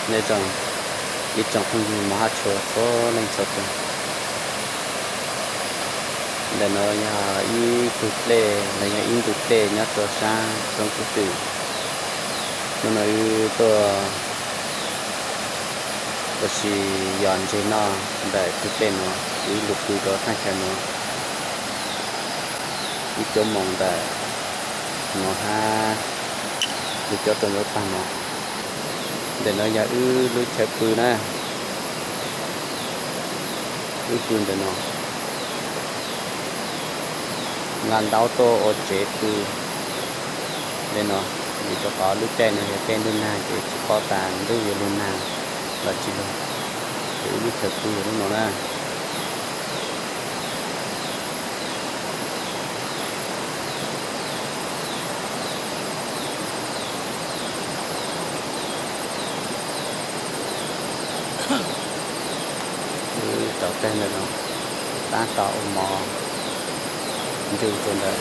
Nyob zoo ib tsoom phooj ywg mog hab tshua txhua leej txhua tus. Ntawm no yog ib tug dlej los yog ib ntu dlej nyob rau sab roob kub twm. Hnub no wb tuaj ua si yos ntses noj ntawm tug dlej no, wb lug pw rau thaj chaw no ib cuab moos ntawm no hab lug cuab rau ntawm pag no. Ntawm no yog wb lub chaw pw na, wb pw ntawm no. Nqa ntaub tuaj ua tsev pw li no, vim rau qhov lub caij no yog caij ntuj nag ces tsis paub tas ntuj yuav lug nag los tsis lug, ces wb lub chaw pw yog lub no na. Wb tau tag ntawm no, tab tom ua mov ntsw rau ntawm.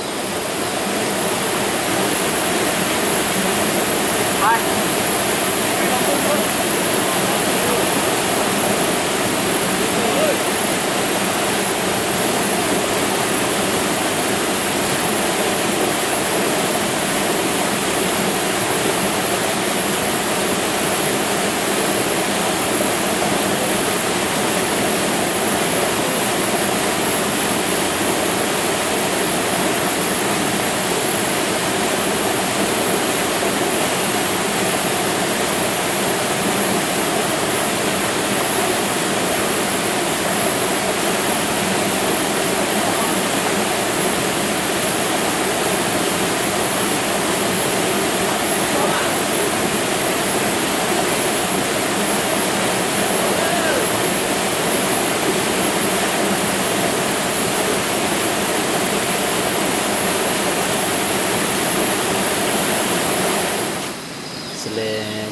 Xws li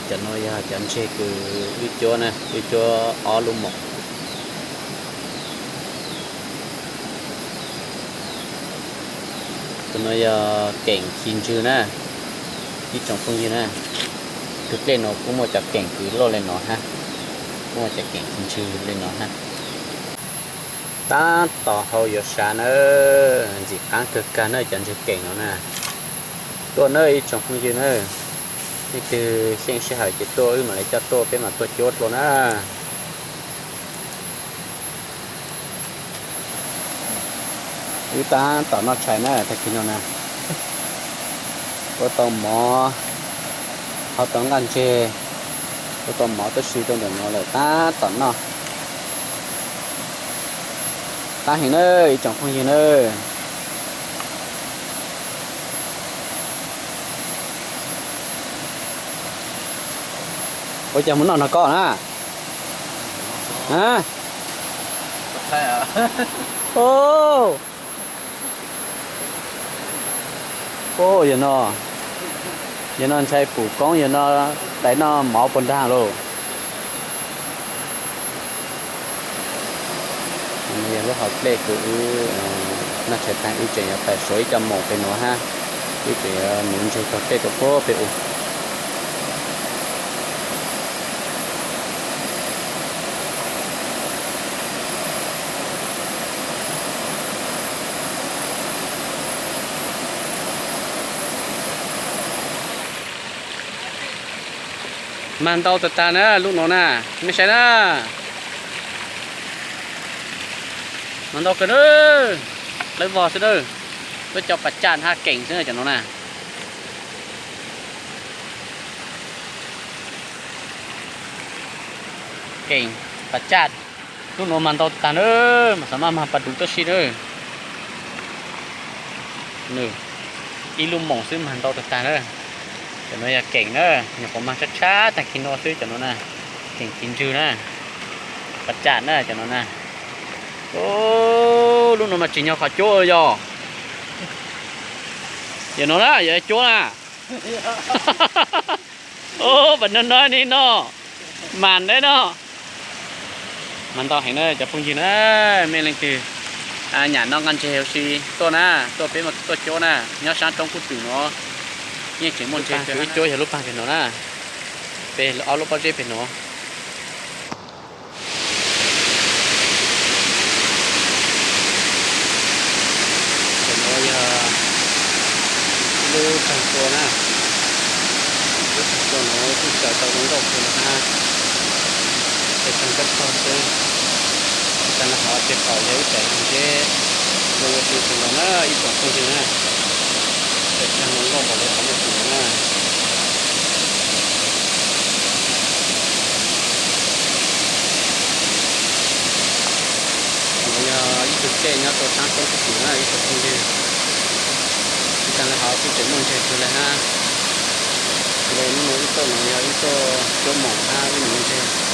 cov no yog cov ntses kws wb cuab na, wb cuab ob lub moos. Tus no yog keem khi ntswg na, ib tsoom phooj ywg na. Tus dlej no kuj muaj cov keem kws loj li no hab, kuj muaj cov keem khi ntswg li no hab. Tab tom hau yuav sas na, ntxim qaab kawg kag na cov ntses keem no na. Tuaj na ib tsoom phooj ywg na, leej twg xyeej sij hawm ces tuaj wb mam li coj tuaj peb mam tuaj cuab dlua na. Wb tab tom noj tshais na tag kis no na. Ua tau mov, hau tau nqaj ntseg, ua tau mov tuaj si rau ntawm no lawm tab tom noj. Qab heev na ib tsoom phooj ywg na. Ua cas mus noj no koj na? Yog no, yog no ntshai pum koob yog no dais noj mov puas nraag lauj. Yog lub hauv dlej kws wb noj tshais taag wb tseem yuav pais suav ib co moos pem nuav hab, wb tseem yuav nuv ntseg taug dlej rau puag pem u. Mag ntau tag tag na lub nuav na, mej saib na. Mag ntau kawg na, dlawb vog xwb na. Tuab cov pas caj hab keem xwb na cov nuav na. Keem pas caj, lub nuav mag ntau tag na, mas xav maj mag pas duv tuab si na. Ib lub moos xwb mag ntau tag tag na. Cov nuav yog keem na, nyuam qhuav mag tshab tshab tag kis no xwb cov nuav na. Keem kis ntswg na, pas caj na cov nuav na. Lub nuav mas tsim nyog qhov cuab yog. Yog nuav na, yog cuab na. Pas no no ne no, mas ne no. Mas ntau heev na cov phooj ywg na, mej leej twg nyam noj nqaj ntseg huv si tuaj na, tuaj peb tuaj cuab na, nyob sab roob kub twm nuav yeej tseem muaj ntseg. Wb cuab yog lub paag pem nuav na, peb ob lub pob zeb pem nuav. Lub tsaug tua na, lub tsaug tua no kuj tsaws tau zoo nkauj kawg na. Tsaws tag kab tog xwb. Tsis tas li hov tej qaum yog ib daim zeb zoo ua si tag nrho na ib tsoom phooj ywg na. Tsaws tag zoo nkauj npaum li qhov nej pom no na. Ntawd yog ib tug dej nyob rau sab Xab Tub Pim na ib tsoom phooj ywg. Tsis tas li hov kuj tseem muaj ntseg kawg li hab. Ntawm hnub no wb tuaj no yog wb tuaj cuab moos hab wb mus ua ntseg.